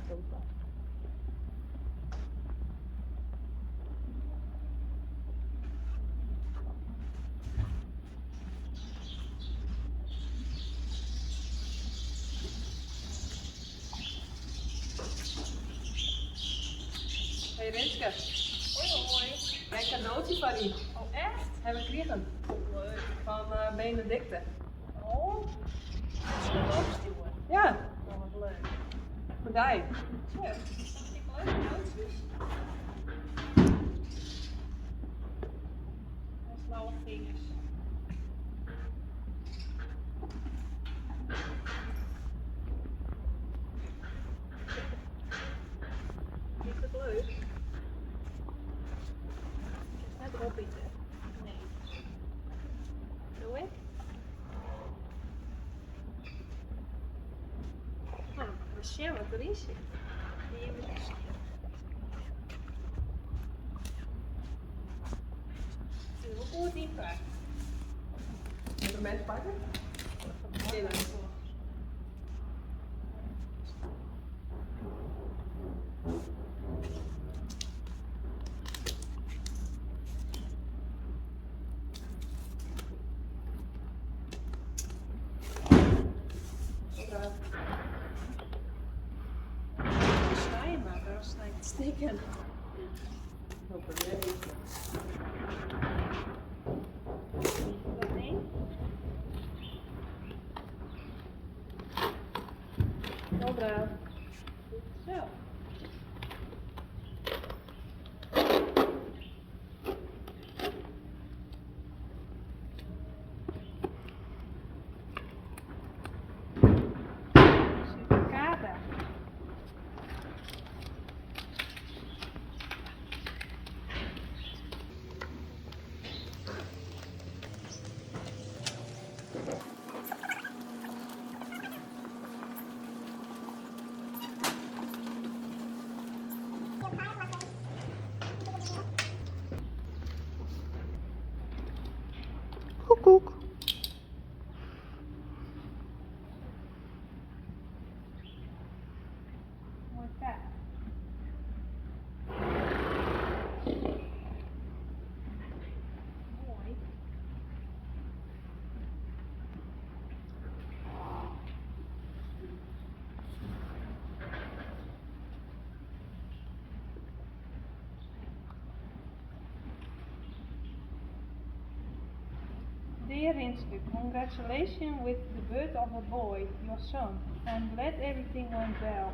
Sofa. Hey Rinske. Hoi hoi. Mijn cadeautje foar dy. Oh echt? Ha we krigen. Oh, leuk. Fan eh, Benedicte. Oh. Is dat opstjoerd? Ja, Oh, wat leuk. foar dy. Ja, hartstikke leuk cadeautjes. En flauwe vingers. Is dat leuk? Het is net opeten. Nee. Doe ik? Nou, we zien wat erin zit. Hier moet ik zien. Het is wel goed inpakt. Moet ik hem even pakken? Nee, nee. Braaf. Snij maar, dan snij ik het stikken. No probleem. Dat ding. Heel braaf. Goed zo. Super Koekoek. Mooi kaart. Mooi. Dear Rinske, congratulations with the birth of a boy, your son. I'm glad everything went well.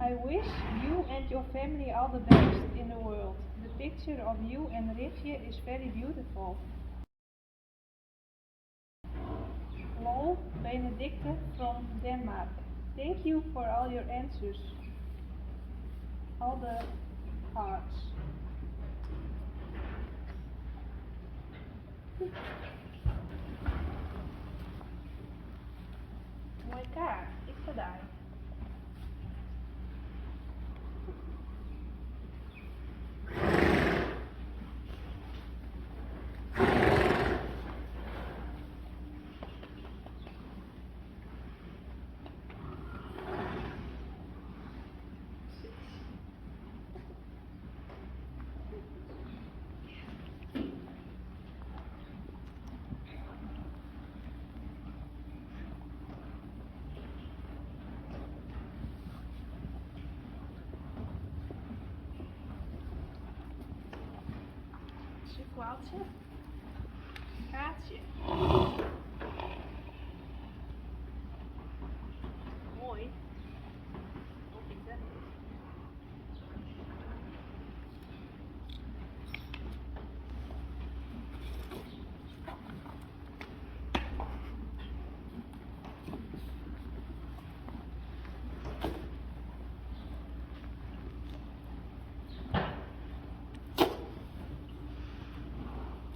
I wish you and your family all the best in the world. The picture of you and Rifje is very beautiful. Lol, Benedicte from Denmark. Thank you for all your answers. All the hearts. Mooi kaart, ik ga daar. Sukwaaltje. Kaartje. Mooi. Opeten.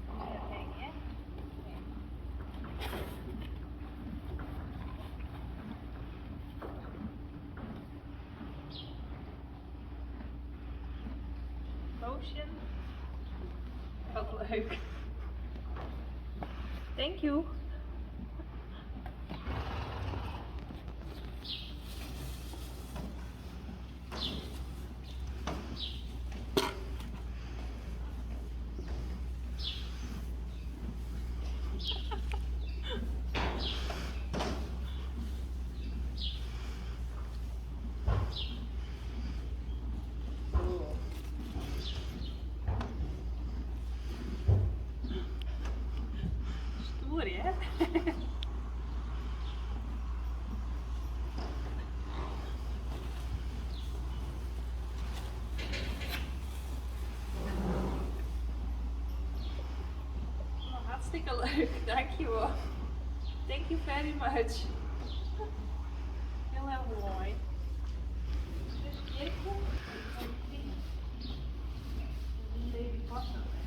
Dat denk je? Nee. Lotion. Wat leuk. Thank you. Oh, hartstikke leuk, dankjewol. Thank you very much. Heel erg mooi. Dus jurkje. Een baby past ook echt.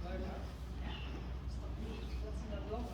Leuk hè? Dat is toch lief dat ze dat doen.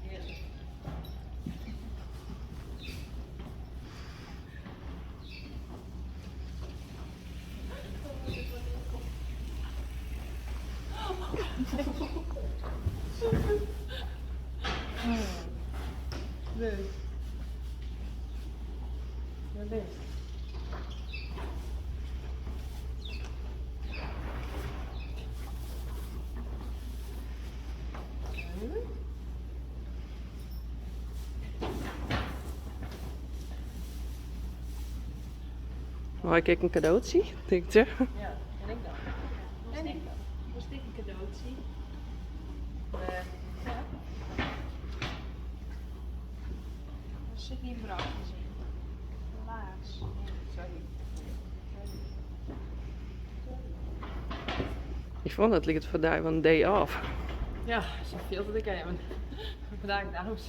Heerlijk. Dus. Waar bist? Mei ik ek in kadootsje? Tinkt se. Ja, en ik dan. En ik dan. Was dit een cadeautje? Nee. Ja. se gjin brochjes yn. Laas. Sorry. Sorry. Yvonne, it liket foar dy wol in day off. Ja, sa fielt it ek even. Vandaag daus.